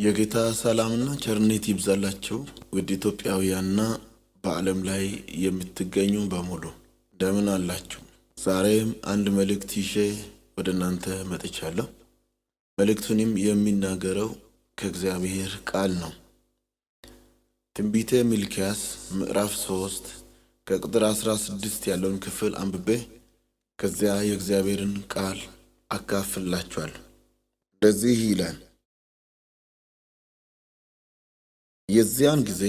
የጌታ ሰላምና ቸርነት ይብዛላችሁ ውድ ኢትዮጵያውያንና በዓለም ላይ የምትገኙ በሙሉ እንደምን አላችሁ? ዛሬም አንድ መልእክት ይዤ ወደ እናንተ መጥቻለሁ። መልእክቱንም የሚናገረው ከእግዚአብሔር ቃል ነው። ትንቢተ ሚልክያስ ምዕራፍ 3 ከቁጥር 16 ያለውን ክፍል አንብቤ ከዚያ የእግዚአብሔርን ቃል አካፍላችኋለሁ። እንደዚህ ይላል። የዚያን ጊዜ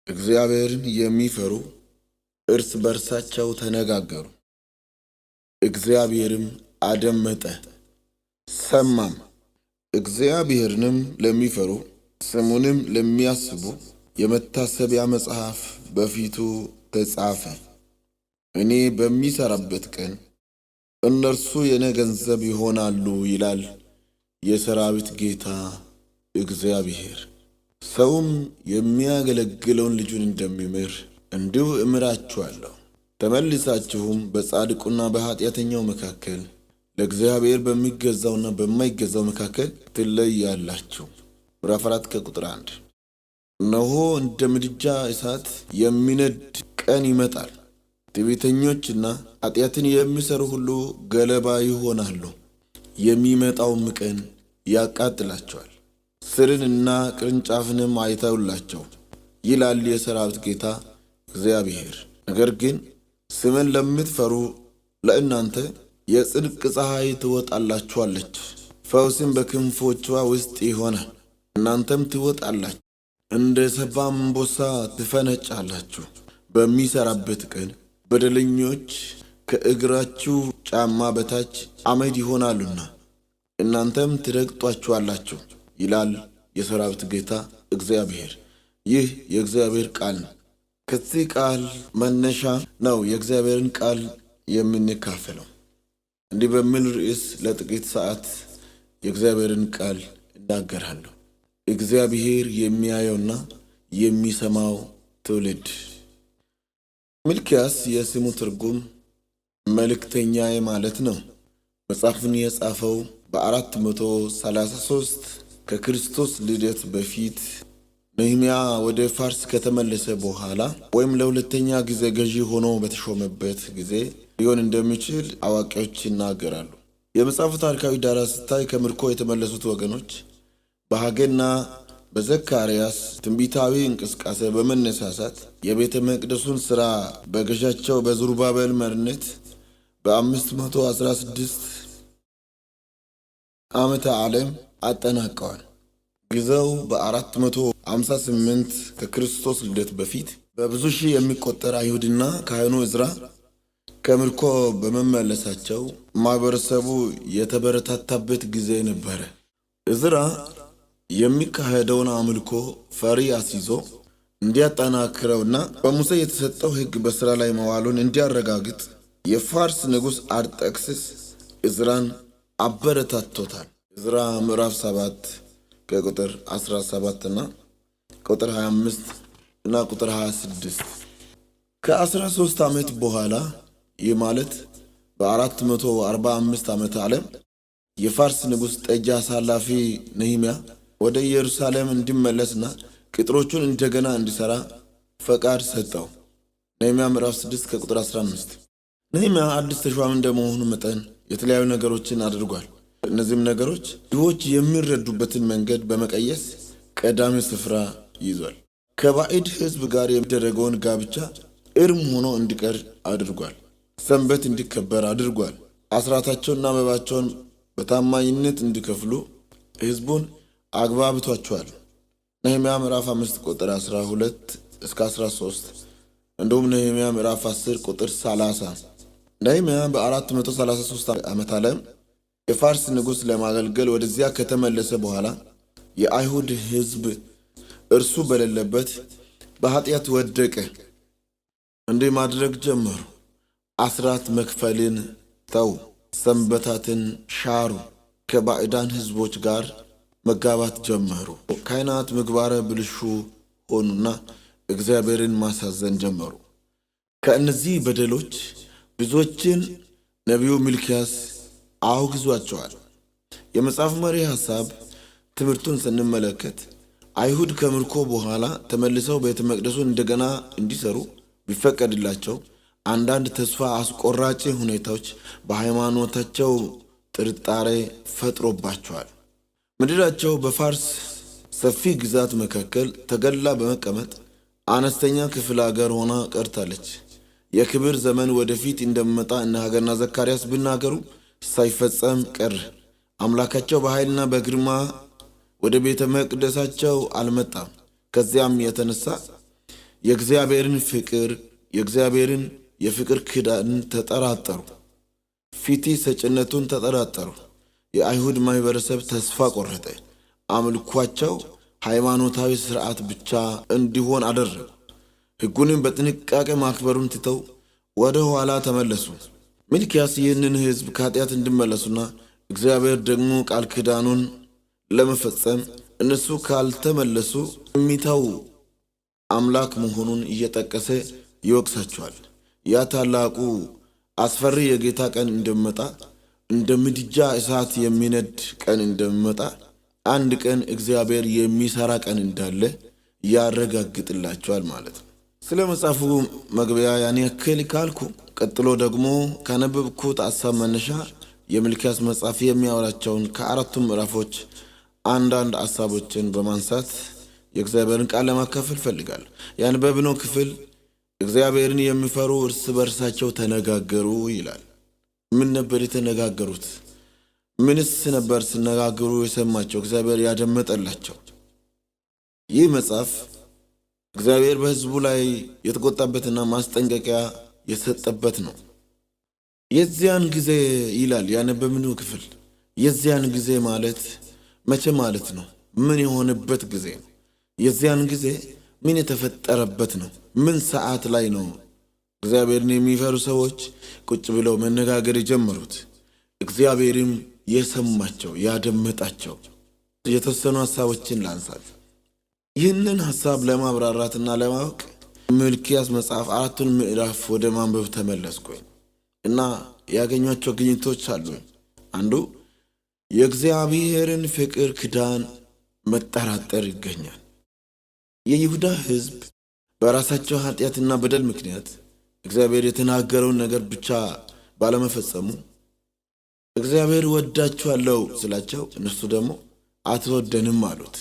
እግዚአብሔርን የሚፈሩ እርስ በርሳቸው ተነጋገሩ፣ እግዚአብሔርም አደመጠ ሰማም። እግዚአብሔርንም ለሚፈሩ ስሙንም ለሚያስቡ የመታሰቢያ መጽሐፍ በፊቱ ተጻፈ። እኔ በሚሠራበት ቀን እነርሱ የእኔ ገንዘብ ይሆናሉ ይላል የሰራዊት ጌታ እግዚአብሔር። ሰውም የሚያገለግለውን ልጁን እንደሚምር እንዲሁ እምራችኋለሁ። ተመልሳችሁም በጻድቁና በኃጢአተኛው መካከል፣ ለእግዚአብሔር በሚገዛውና በማይገዛው መካከል ትለያላችሁ። ምዕራፍ 4 ከቁጥር 1። እነሆ እንደ ምድጃ እሳት የሚነድ ቀን ይመጣል። ትዕቢተኞችና ኃጢአትን የሚሠሩ ሁሉ ገለባ ይሆናሉ። የሚመጣውም ቀን ያቃጥላቸዋል፣ ስርንና ቅርንጫፍንም አይተውላቸው ይላል የሰራዊት ጌታ እግዚአብሔር። ነገር ግን ስምን ለምትፈሩ ለእናንተ የጽድቅ ፀሐይ ትወጣላችኋለች፣ ፈውስም በክንፎቿ ውስጥ ይሆናል። እናንተም ትወጣላችሁ፣ እንደ ሰባ እምቦሳ ትፈነጫላችሁ። በሚሠራበት ቀን በደለኞች ከእግራችሁ ጫማ በታች አመድ ይሆናሉና እናንተም ትረግጧችኋላችሁ ይላል የሰራዊት ጌታ እግዚአብሔር። ይህ የእግዚአብሔር ቃል ነው። ከዚህ ቃል መነሻ ነው የእግዚአብሔርን ቃል የምንካፈለው። እንዲህ በሚል ርዕስ ለጥቂት ሰዓት የእግዚአብሔርን ቃል እናገራለሁ። እግዚአብሔር የሚያየውና የሚሰማው ትውልድ። ሚልክያስ የስሙ ትርጉም መልእክተኛዬ ማለት ነው። መጽሐፉን የጻፈው በ433 ከክርስቶስ ልደት በፊት ነህምያ ወደ ፋርስ ከተመለሰ በኋላ ወይም ለሁለተኛ ጊዜ ገዢ ሆኖ በተሾመበት ጊዜ ሊሆን እንደሚችል አዋቂዎች ይናገራሉ። የመጽሐፉ ታሪካዊ ዳራ ስታይ ከምርኮ የተመለሱት ወገኖች በሐጌና በዘካርያስ ትንቢታዊ እንቅስቃሴ በመነሳሳት የቤተ መቅደሱን ሥራ በገዣቸው በዙሩባቤል መሪነት በ516 ዓመተ ዓለም አጠናቀዋል። ጊዜው በ458 ከክርስቶስ ልደት በፊት በብዙ ሺህ የሚቆጠር አይሁድና ካህኑ ዕዝራ ከምርኮ በመመለሳቸው ማኅበረሰቡ የተበረታታበት ጊዜ ነበረ። ዕዝራ የሚካሄደውን አምልኮ ፈሪ አስይዞ እንዲያጠናክረውና በሙሴ የተሰጠው ሕግ በሥራ ላይ መዋሉን እንዲያረጋግጥ የፋርስ ንጉሥ አርጤክስስ ዕዝራን አበረታቶታል። ዕዝራ ምዕራፍ 7 ከቁጥር 17 እና ቁጥር 25 እና ቁጥር 26። ከ13 ዓመት በኋላ፣ ይህ ማለት በ445 ዓመተ ዓለም፣ የፋርስ ንጉሥ ጠጅ አሳላፊ ነህምያ ወደ ኢየሩሳሌም እንዲመለስና ቅጥሮቹን እንደገና እንዲሠራ ፈቃድ ሰጠው። ነህምያ ምዕራፍ 6 ከቁጥር 15። ነህምያ አዲስ ተሿሚ እንደመሆኑ መጠን የተለያዩ ነገሮችን አድርጓል። እነዚህም ነገሮች ድሆች የሚረዱበትን መንገድ በመቀየስ ቀዳሚ ስፍራ ይዟል። ከባዕድ ሕዝብ ጋር የሚደረገውን ጋብቻ እርም ሆኖ እንዲቀር አድርጓል። ሰንበት እንዲከበር አድርጓል። አስራታቸውንና መባቸውን በታማኝነት እንዲከፍሉ ሕዝቡን አግባብቷቸዋል። ነህምያ ምዕራፍ 5 ቁጥር 12 እስከ 13፣ እንዲሁም ነህምያ ምዕራፍ 10 ቁጥር 30። ነህምያ በ433 ዓመት ዓለም የፋርስ ንጉሥ ለማገልገል ወደዚያ ከተመለሰ በኋላ የአይሁድ ሕዝብ እርሱ በሌለበት በኃጢአት ወደቀ። እንዲህ ማድረግ ጀመሩ። አስራት መክፈልን ተው፣ ሰንበታትን ሻሩ፣ ከባዕዳን ሕዝቦች ጋር መጋባት ጀመሩ። ካህናት ምግባረ ብልሹ ሆኑና እግዚአብሔርን ማሳዘን ጀመሩ። ከእነዚህ በደሎች ብዙዎችን ነቢዩ ሚልክያስ አውግዟቸዋል። የመጽሐፉ መሪ ሐሳብ ትምህርቱን ስንመለከት አይሁድ ከምርኮ በኋላ ተመልሰው ቤተ መቅደሱን እንደገና እንዲሰሩ ቢፈቀድላቸው አንዳንድ ተስፋ አስቆራጭ ሁኔታዎች በሃይማኖታቸው ጥርጣሬ ፈጥሮባቸዋል። ምድራቸው በፋርስ ሰፊ ግዛት መካከል ተገላ በመቀመጥ አነስተኛ ክፍለ ሀገር ሆና ቀርታለች። የክብር ዘመን ወደፊት እንደሚመጣ እነ ሐጌና ዘካርያስ ቢናገሩ ሳይፈጸም ቀረ። አምላካቸው በኃይልና በግርማ ወደ ቤተ መቅደሳቸው አልመጣም። ከዚያም የተነሳ የእግዚአብሔርን ፍቅር የእግዚአብሔርን የፍቅር ኪዳን ተጠራጠሩ። ፊት ሰጭነቱን ተጠራጠሩ። የአይሁድ ማህበረሰብ ተስፋ ቆረጠ። አምልኳቸው ሃይማኖታዊ ስርዓት ብቻ እንዲሆን አደረጉ። ሕጉንም በጥንቃቄ ማክበሩን ትተው ወደ ኋላ ተመለሱ። ሚልኪያስ ይህንን ሕዝብ ከኃጢአት እንዲመለሱና እግዚአብሔር ደግሞ ቃል ኪዳኑን ለመፈጸም እነሱ ካልተመለሱ የሚተው አምላክ መሆኑን እየጠቀሰ ይወቅሳቸዋል። ያ ታላቁ አስፈሪ የጌታ ቀን እንደሚመጣ፣ እንደ ምድጃ እሳት የሚነድ ቀን እንደሚመጣ፣ አንድ ቀን እግዚአብሔር የሚሰራ ቀን እንዳለ ያረጋግጥላቸዋል ማለት ነው። ስለ መጽሐፉ መግቢያ ያን ያክል ካልኩ፣ ቀጥሎ ደግሞ ካነበብኩት ሀሳብ መነሻ የሚልኪያስ መጽሐፍ የሚያወራቸውን ከአራቱም ምዕራፎች አንዳንድ ሀሳቦችን በማንሳት የእግዚአብሔርን ቃል ለማካፈል እፈልጋለሁ። ያነበብነው ክፍል እግዚአብሔርን የሚፈሩ እርስ በርሳቸው ተነጋገሩ ይላል። ምን ነበር የተነጋገሩት? ምንስ ነበር ሲነጋገሩ የሰማቸው እግዚአብሔር ያደመጠላቸው? ይህ መጽሐፍ እግዚአብሔር በሕዝቡ ላይ የተቆጣበትና ማስጠንቀቂያ የሰጠበት ነው። የዚያን ጊዜ ይላል ያነበብነው ክፍል። የዚያን ጊዜ ማለት መቼ ማለት ነው? ምን የሆነበት ጊዜ ነው? የዚያን ጊዜ ምን የተፈጠረበት ነው? ምን ሰዓት ላይ ነው እግዚአብሔርን የሚፈሩ ሰዎች ቁጭ ብለው መነጋገር የጀመሩት? እግዚአብሔርም የሰማቸው ያደመጣቸው። የተወሰኑ ሀሳቦችን ላንሳት። ይህንን ሀሳብ ለማብራራትና ለማወቅ ሚልኪያስ መጽሐፍ አራቱን ምዕራፍ ወደ ማንበብ ተመለስኩኝ እና ያገኟቸው ግኝቶች አሉ። አንዱ የእግዚአብሔርን ፍቅር ኪዳን መጠራጠር ይገኛል። የይሁዳ ሕዝብ በራሳቸው ኃጢአትና በደል ምክንያት እግዚአብሔር የተናገረውን ነገር ብቻ ባለመፈጸሙ እግዚአብሔር ወዳችኋለሁ ስላቸው እነርሱ ደግሞ አትወደንም አሉት።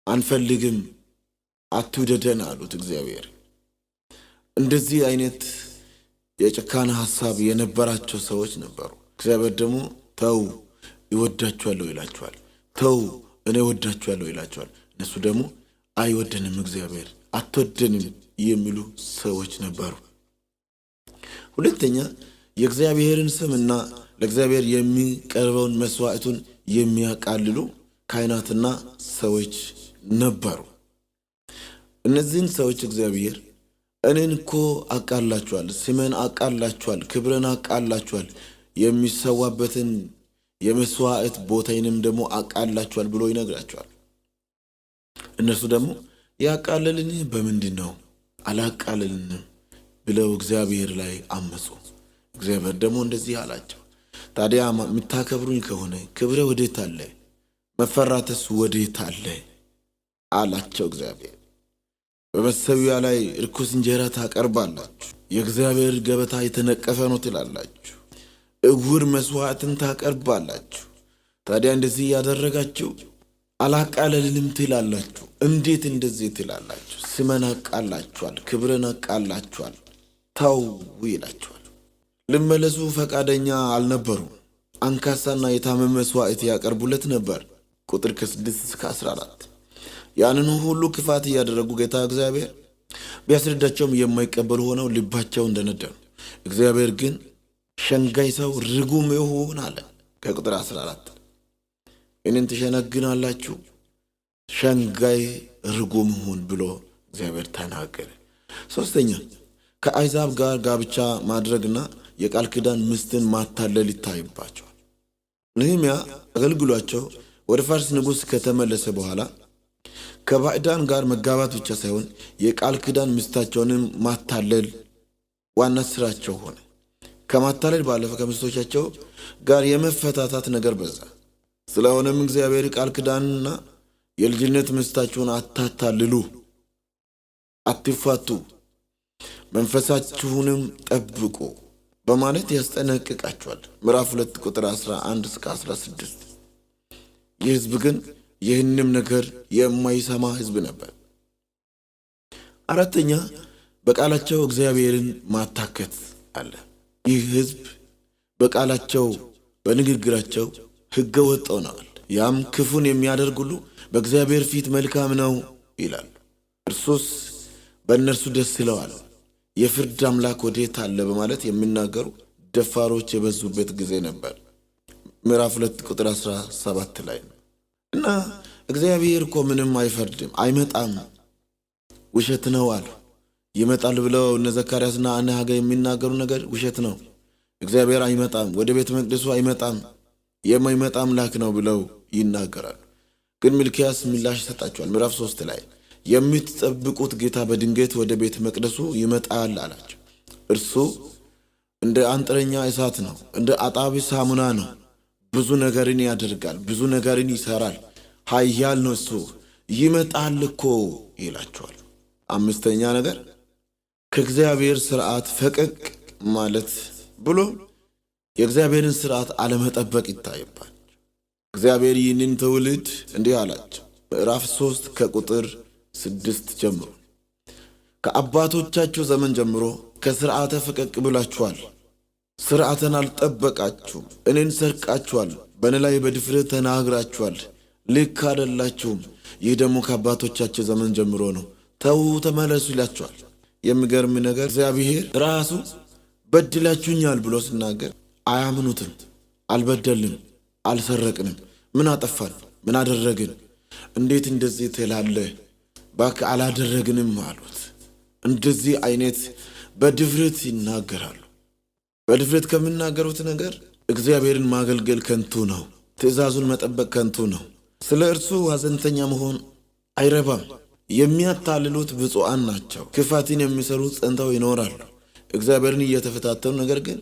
አንፈልግም፣ አትውደደን አሉት። እግዚአብሔር እንደዚህ አይነት የጭካኔ ሀሳብ የነበራቸው ሰዎች ነበሩ። እግዚአብሔር ደግሞ ተው ይወዳችኋለሁ ይላቸዋል። ተው እኔ እወዳችኋለሁ ይላቸዋል። እነሱ ደግሞ አይወደንም፣ እግዚአብሔር አትወደንም የሚሉ ሰዎች ነበሩ። ሁለተኛ የእግዚአብሔርን ስምና ለእግዚአብሔር የሚቀርበውን መስዋዕቱን የሚያቃልሉ ካህናትና ሰዎች ነበሩ። እነዚህን ሰዎች እግዚአብሔር እኔን እኮ አቃላችኋል፣ ስሜን አቃላችኋል፣ ክብርን አቃላችኋል፣ የሚሰዋበትን የመስዋዕት ቦታዬንም ደግሞ አቃላችኋል ብሎ ይነግራቸዋል። እነርሱ ደግሞ ያቃለልን በምንድን ነው? አላቃለልንም ብለው እግዚአብሔር ላይ አመፁ። እግዚአብሔር ደግሞ እንደዚህ አላቸው፣ ታዲያ የምታከብሩኝ ከሆነ ክብረ ወዴት አለ? መፈራተስ ወዴት አለ? አላቸው እግዚአብሔር። በመሰዊያ ላይ ርኩስ እንጀራ ታቀርባላችሁ፣ የእግዚአብሔር ገበታ የተነቀፈ ነው ትላላችሁ፣ እውር መስዋዕትን ታቀርባላችሁ። ታዲያ እንደዚህ እያደረጋችሁ አላቃለልንም ትላላችሁ። እንዴት እንደዚህ ትላላችሁ? ስሜን አቃላችኋል፣ ክብርን አቃላችኋል፣ ተው ይላችኋል። ልመለሱ ፈቃደኛ አልነበሩም። አንካሳና የታመመ መስዋዕት ያቀርቡለት ነበር። ቁጥር ከ6 እስከ 14 ያንን ሁሉ ክፋት እያደረጉ ጌታ እግዚአብሔር ቢያስረዳቸውም የማይቀበሉ ሆነው ልባቸው እንደነደኑ፣ እግዚአብሔር ግን ሸንጋይ ሰው ርጉም ይሁን አለ። ከቁጥር 14 እኔን ትሸነግናላችሁ፣ ሸንጋይ ርጉም ሁን ብሎ እግዚአብሔር ተናገረ። ሶስተኛ ከአሕዛብ ጋር ጋብቻ ማድረግና የቃል ኪዳን ሚስትን ማታለል ይታይባቸዋል። ነህምያ አገልግሏቸው ወደ ፋርስ ንጉሥ ከተመለሰ በኋላ ከባዕዳን ጋር መጋባት ብቻ ሳይሆን የቃል ኪዳን ሚስታቸውንም ማታለል ዋና ስራቸው ሆነ። ከማታለል ባለፈ ከሚስቶቻቸው ጋር የመፈታታት ነገር በዛ። ስለሆነም እግዚአብሔር ቃል ኪዳንና የልጅነት ሚስታችሁን አታታልሉ፣ አትፋቱ፣ መንፈሳችሁንም ጠብቁ በማለት ያስጠነቅቃቸዋል። ምዕራፍ 2 ቁጥር 11 እስከ 16። ይህ ሕዝብ ግን ይህንም ነገር የማይሰማ ሕዝብ ነበር። አራተኛ በቃላቸው እግዚአብሔርን ማታከት አለ። ይህ ሕዝብ በቃላቸው በንግግራቸው ሕገ ወጥ ሆነዋል። ያም ክፉን የሚያደርግ ሁሉ በእግዚአብሔር ፊት መልካም ነው ይላሉ። እርሱስ በእነርሱ ደስ ይለዋል፣ የፍርድ አምላክ ወዴት አለ በማለት የሚናገሩ ደፋሮች የበዙበት ጊዜ ነበር። ምዕራፍ 2 ቁጥር 17 ላይ ነው። እና እግዚአብሔር እኮ ምንም አይፈርድም፣ አይመጣም፣ ውሸት ነው አሉ። ይመጣል ብለው እነ ዘካርያስና እነ ሐጌ የሚናገሩ ነገር ውሸት ነው። እግዚአብሔር አይመጣም፣ ወደ ቤተ መቅደሱ አይመጣም፣ የማይመጣ አምላክ ነው ብለው ይናገራሉ። ግን ሚልክያስ ምላሽ ይሰጣቸዋል። ምዕራፍ 3 ላይ የምትጠብቁት ጌታ በድንገት ወደ ቤተ መቅደሱ ይመጣል አላቸው። እርሱ እንደ አንጥረኛ እሳት ነው፣ እንደ አጣቢ ሳሙና ነው። ብዙ ነገርን ያደርጋል፣ ብዙ ነገርን ይሰራል። ኃያል ነው እሱ፣ ይመጣል እኮ ይላቸዋል። አምስተኛ ነገር ከእግዚአብሔር ስርዓት ፈቀቅ ማለት ብሎ የእግዚአብሔርን ስርዓት አለመጠበቅ ይታይባል። እግዚአብሔር ይህንን ትውልድ እንዲህ አላቸው። ምዕራፍ 3 ከቁጥር 6 ጀምሮ ከአባቶቻችሁ ዘመን ጀምሮ ከስርዓተ ፈቀቅ ብላችኋል፣ ስርዓትን አልጠበቃችሁም፣ እኔን ሰርቃችኋል፣ በእኔ ላይ በድፍረት ተናግራችኋል፣ ልክ አይደላችሁም። ይህ ደግሞ ከአባቶቻችሁ ዘመን ጀምሮ ነው፣ ተዉ ተመለሱ ይላችኋል። የሚገርም ነገር እግዚአብሔር ራሱ በድላችሁኛል ብሎ ሲናገር አያምኑትም። አልበደልንም፣ አልሰረቅንም፣ ምን አጠፋን፣ ምን አደረግን፣ እንዴት እንደዚህ ትላለህ? እባክህ አላደረግንም አሉት። እንደዚህ አይነት በድፍረት ይናገራሉ። በድፍረት ከሚናገሩት ነገር እግዚአብሔርን ማገልገል ከንቱ ነው፣ ትእዛዙን መጠበቅ ከንቱ ነው፣ ስለ እርሱ ሐዘንተኛ መሆን አይረባም። የሚያታልሉት ብፁዓን ናቸው፣ ክፋትን የሚሰሩ ጸንተው ይኖራሉ። እግዚአብሔርን እየተፈታተኑ ነገር ግን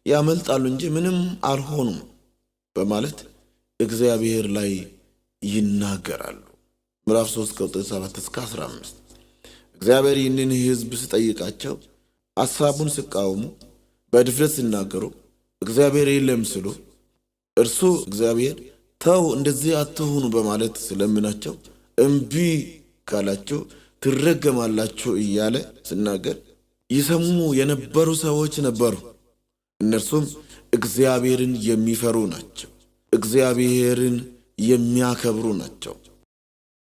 ያመልጣሉ እንጂ ምንም አልሆኑም በማለት እግዚአብሔር ላይ ይናገራሉ። ምዕራፍ 3 ቁጥር 7 እስከ 15። እግዚአብሔር ይህንን ሕዝብ ሲጠይቃቸው ሐሳቡን ሲቃወሙ፣ በድፍረት ሲናገሩ፣ እግዚአብሔር የለም ሲሉ እርሱ እግዚአብሔር ተው እንደዚህ አትሁኑ በማለት ስለምናቸው እምቢ ካላችሁ ትረገማላችሁ እያለ ሲናገር ይሰሙ የነበሩ ሰዎች ነበሩ። እነርሱም እግዚአብሔርን የሚፈሩ ናቸው፣ እግዚአብሔርን የሚያከብሩ ናቸው።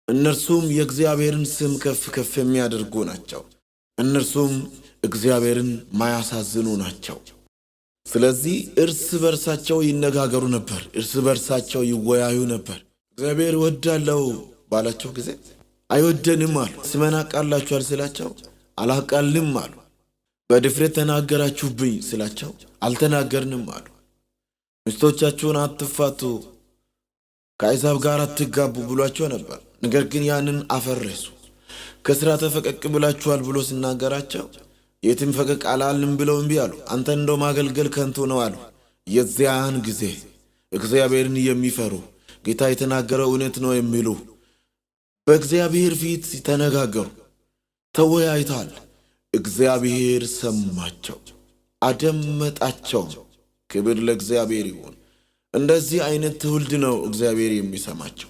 እነርሱም የእግዚአብሔርን ስም ከፍ ከፍ የሚያደርጉ ናቸው። እነርሱም እግዚአብሔርን ማያሳዝኑ ናቸው። ስለዚህ እርስ በርሳቸው ይነጋገሩ ነበር፣ እርስ በርሳቸው ይወያዩ ነበር። እግዚአብሔር እወዳለሁ ባላቸው ጊዜ አይወደንም አሉ። ስሜን አቃላችኋል ስላቸው አላቃልም አሉ። በድፍረት ተናገራችሁብኝ ስላቸው አልተናገርንም አሉ። ሚስቶቻችሁን አትፋቱ፣ ከአሕዛብ ጋር አትጋቡ ብሏቸው ነበር። ነገር ግን ያንን አፈረሱ። ከሥርዓተ ፈቀቅ ብላችኋል ብሎ ሲናገራቸው የትም ፈቀቅ አላልንም ብለው እምቢ አሉ። አንተ እንደው ማገልገል ከንቱ ነው አሉ። የዚያን ጊዜ እግዚአብሔርን የሚፈሩ ጌታ የተናገረው እውነት ነው የሚሉ በእግዚአብሔር ፊት ተነጋገሩ፣ ተወያይተዋል። እግዚአብሔር ሰማቸው፣ አደመጣቸው። ክብር ለእግዚአብሔር ይሁን። እንደዚህ አይነት ትውልድ ነው እግዚአብሔር የሚሰማቸው።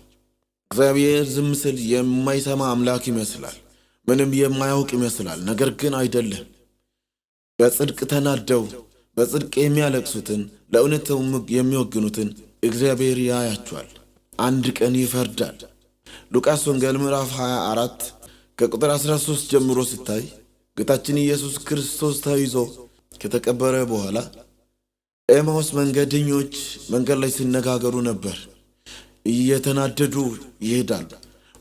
እግዚአብሔር ዝም ስል የማይሰማ አምላክ ይመስላል፣ ምንም የማያውቅ ይመስላል። ነገር ግን አይደለም። በጽድቅ ተናደው በጽድቅ የሚያለቅሱትን ለእውነት የሚወግኑትን እግዚአብሔር ያያቸዋል፣ አንድ ቀን ይፈርዳል። ሉቃስ ወንጌል ምዕራፍ 24 ከቁጥር 13 ጀምሮ ሲታይ ጌታችን ኢየሱስ ክርስቶስ ተይዞ ከተቀበረ በኋላ ኤማሁስ መንገደኞች መንገድ ላይ ሲነጋገሩ ነበር። እየተናደዱ ይሄዳሉ።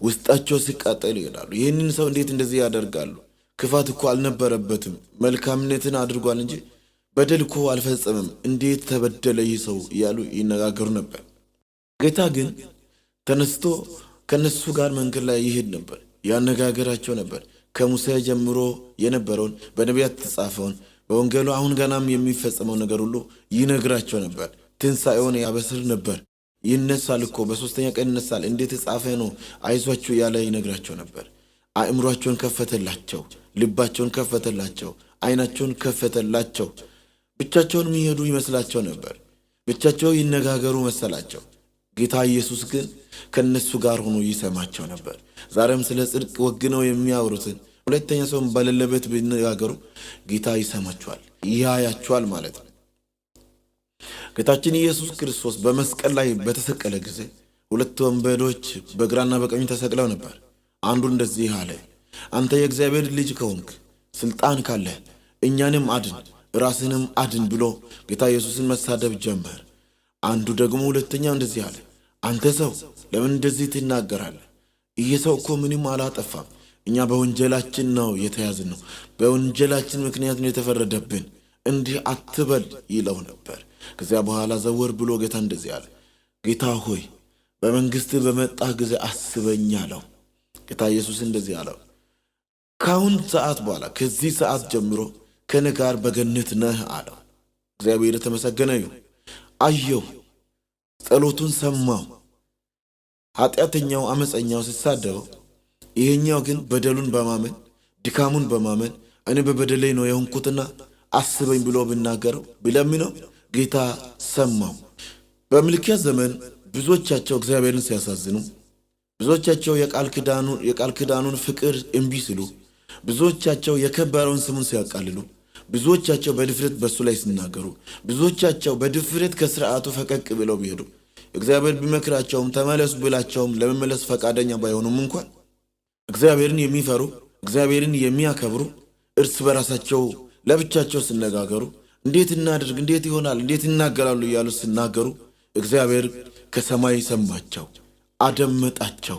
ውስጣቸው ሲቃጠል ይሄዳሉ። ይህንን ሰው እንዴት እንደዚህ ያደርጋሉ? ክፋት እኮ አልነበረበትም፣ መልካምነትን አድርጓል እንጂ በደል እኮ አልፈጸመም። እንዴት ተበደለ ይህ ሰው እያሉ ይነጋገሩ ነበር። ጌታ ግን ተነስቶ ከነሱ ጋር መንገድ ላይ ይሄድ ነበር፣ ያነጋገራቸው ነበር። ከሙሴ ጀምሮ የነበረውን በነቢያት የተጻፈውን በወንጌሉ አሁን ገናም የሚፈጸመው ነገር ሁሉ ይነግራቸው ነበር። ትንሣኤውን ያበስር ነበር። ይነሳል እኮ በሦስተኛ ቀን ይነሳል፣ እንዴት የጻፈ ነው፣ አይዟችሁ እያለ ይነግራቸው ነበር። አእምሯቸውን ከፈተላቸው፣ ልባቸውን ከፈተላቸው፣ ዓይናቸውን ከፈተላቸው። ብቻቸውን የሚሄዱ ይመስላቸው ነበር። ብቻቸው ይነጋገሩ መሰላቸው። ጌታ ኢየሱስ ግን ከእነሱ ጋር ሆኖ ይሰማቸው ነበር። ዛሬም ስለ ጽድቅ ወግነው የሚያወሩትን ሁለተኛ ሰው በሌለበት ቢነጋገሩ ጌታ ይሰማቸዋል፣ ያያቸዋል ማለት ነው። ጌታችን ኢየሱስ ክርስቶስ በመስቀል ላይ በተሰቀለ ጊዜ ሁለት ወንበዶች በግራና በቀኝ ተሰቅለው ነበር። አንዱ እንደዚህ አለ፣ አንተ የእግዚአብሔር ልጅ ከሆንክ ስልጣን ካለህ እኛንም አድን ራስንም አድን ብሎ ጌታ ኢየሱስን መሳደብ ጀመር። አንዱ ደግሞ ሁለተኛው እንደዚህ አለ፣ አንተ ሰው ለምን እንደዚህ ትናገራለህ? ይህ ሰው እኮ ምንም አላጠፋም። እኛ በወንጀላችን ነው የተያዝን ነው፣ በወንጀላችን ምክንያት ነው የተፈረደብን፣ እንዲህ አትበል ይለው ነበር። ከዚያ በኋላ ዘወር ብሎ ጌታ እንደዚህ አለ፣ ጌታ ሆይ በመንግሥትህ በመጣህ ጊዜ አስበኝ አለው። ጌታ ኢየሱስ እንደዚህ አለው፣ ከአሁን ሰዓት በኋላ ከዚህ ሰዓት ጀምሮ ከእኔ ጋር በገነት ነህ አለው። እግዚአብሔር የተመሰገነ ይሁን። አየው፣ ጸሎቱን ሰማው። ኃጢአተኛው አመፀኛው ሲሳደበው፣ ይሄኛው ግን በደሉን በማመን ድካሙን በማመን እኔ በበደሌ ነው የሆንኩትና አስበኝ ብሎ ብናገረው ቢለምነው ጌታ ሰማው። በሚልክያስ ዘመን ብዙዎቻቸው እግዚአብሔርን ሲያሳዝኑ፣ ብዙዎቻቸው የቃል ኪዳኑን ፍቅር እምቢ ሲሉ፣ ብዙዎቻቸው የከበረውን ስሙን ሲያቃልሉ፣ ብዙዎቻቸው በድፍረት በእሱ ላይ ሲናገሩ፣ ብዙዎቻቸው በድፍረት ከስርዓቱ ፈቀቅ ብለው ቢሄዱ፣ እግዚአብሔር ቢመክራቸውም ተመለሱ ብላቸውም ለመመለስ ፈቃደኛ ባይሆኑም እንኳን እግዚአብሔርን የሚፈሩ እግዚአብሔርን የሚያከብሩ እርስ በራሳቸው ለብቻቸው ሲነጋገሩ እንዴት እናድርግ፣ እንዴት ይሆናል፣ እንዴት ይናገራሉ እያሉ ሲናገሩ እግዚአብሔር ከሰማይ ሰማቸው፣ አደመጣቸው።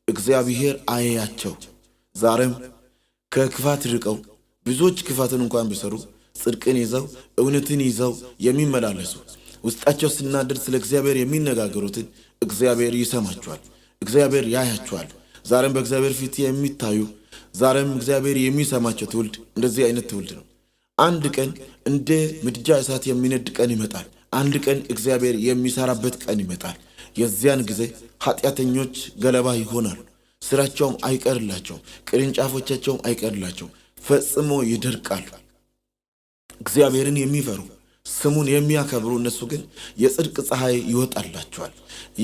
እግዚአብሔር አያቸው። ዛሬም ከክፋት ርቀው ብዙዎች ክፋትን እንኳን ቢሰሩ ጽድቅን ይዘው እውነትን ይዘው የሚመላለሱ ውስጣቸው ሲናደድ ስለ እግዚአብሔር የሚነጋገሩትን እግዚአብሔር ይሰማቸዋል፣ እግዚአብሔር ያያቸዋል። ዛሬም በእግዚአብሔር ፊት የሚታዩ ዛሬም እግዚአብሔር የሚሰማቸው ትውልድ እንደዚህ አይነት ትውልድ ነው። አንድ ቀን እንደ ምድጃ እሳት የሚነድ ቀን ይመጣል። አንድ ቀን እግዚአብሔር የሚሰራበት ቀን ይመጣል። የዚያን ጊዜ ኃጢአተኞች ገለባ ይሆናሉ። ስራቸውም አይቀርላቸውም፣ ቅርንጫፎቻቸውም አይቀርላቸውም፣ ፈጽሞ ይደርቃሉ። እግዚአብሔርን የሚፈሩ ስሙን የሚያከብሩ እነሱ ግን የጽድቅ ፀሐይ ይወጣላቸዋል።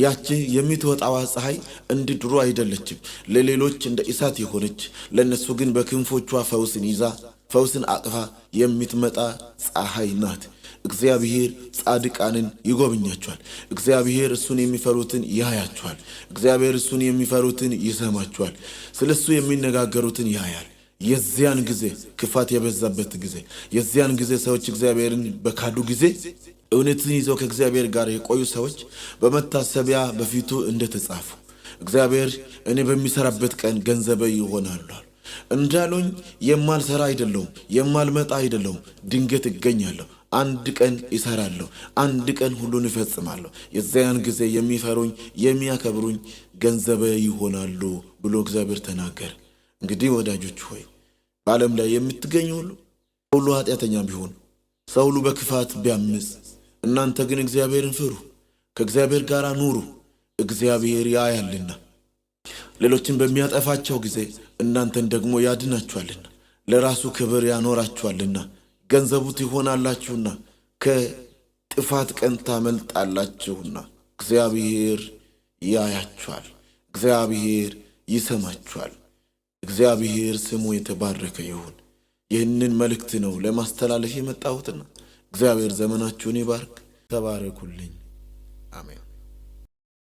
ያቺ የምትወጣዋ ፀሐይ እንደ ድሮ አይደለችም። ለሌሎች እንደ እሳት የሆነች ለእነሱ ግን በክንፎቿ ፈውስን ይዛ ፈውስን አቅፋ የምትመጣ ፀሐይ ናት። እግዚአብሔር ጻድቃንን ይጎብኛቸዋል። እግዚአብሔር እሱን የሚፈሩትን ያያቸዋል። እግዚአብሔር እሱን የሚፈሩትን ይሰማቸዋል። ስለ እሱ የሚነጋገሩትን ያያል። የዚያን ጊዜ ክፋት የበዛበት ጊዜ፣ የዚያን ጊዜ ሰዎች እግዚአብሔርን በካዱ ጊዜ እውነትን ይዘው ከእግዚአብሔር ጋር የቆዩ ሰዎች በመታሰቢያ በፊቱ እንደተጻፉ እግዚአብሔር እኔ በሚሰራበት ቀን ገንዘበ ይሆናሉ እንዳሉኝ የማልሰራ አይደለሁም፣ የማልመጣ አይደለሁም። ድንገት እገኛለሁ። አንድ ቀን ይሰራለሁ። አንድ ቀን ሁሉን እፈጽማለሁ። የዚያን ጊዜ የሚፈሩኝ የሚያከብሩኝ ገንዘበ ይሆናሉ ብሎ እግዚአብሔር ተናገረ። እንግዲህ ወዳጆች ሆይ በዓለም ላይ የምትገኙ ሁሉ ሁሉ ኃጢአተኛ ቢሆን ሰው ሁሉ በክፋት ቢያምፅ፣ እናንተ ግን እግዚአብሔርን ፍሩ፣ ከእግዚአብሔር ጋር ኑሩ፣ እግዚአብሔር ያያልና ሌሎችን በሚያጠፋቸው ጊዜ እናንተን ደግሞ ያድናችኋልና ለራሱ ክብር ያኖራችኋልና ገንዘቡ ትሆናላችሁና ከጥፋት ቀን ታመልጣላችሁና። እግዚአብሔር ያያችኋል፣ እግዚአብሔር ይሰማችኋል። እግዚአብሔር ስሙ የተባረከ ይሁን። ይህንን መልእክት ነው ለማስተላለፍ የመጣሁትና እግዚአብሔር ዘመናችሁን ይባርክ። ተባረኩልኝ። አሜን።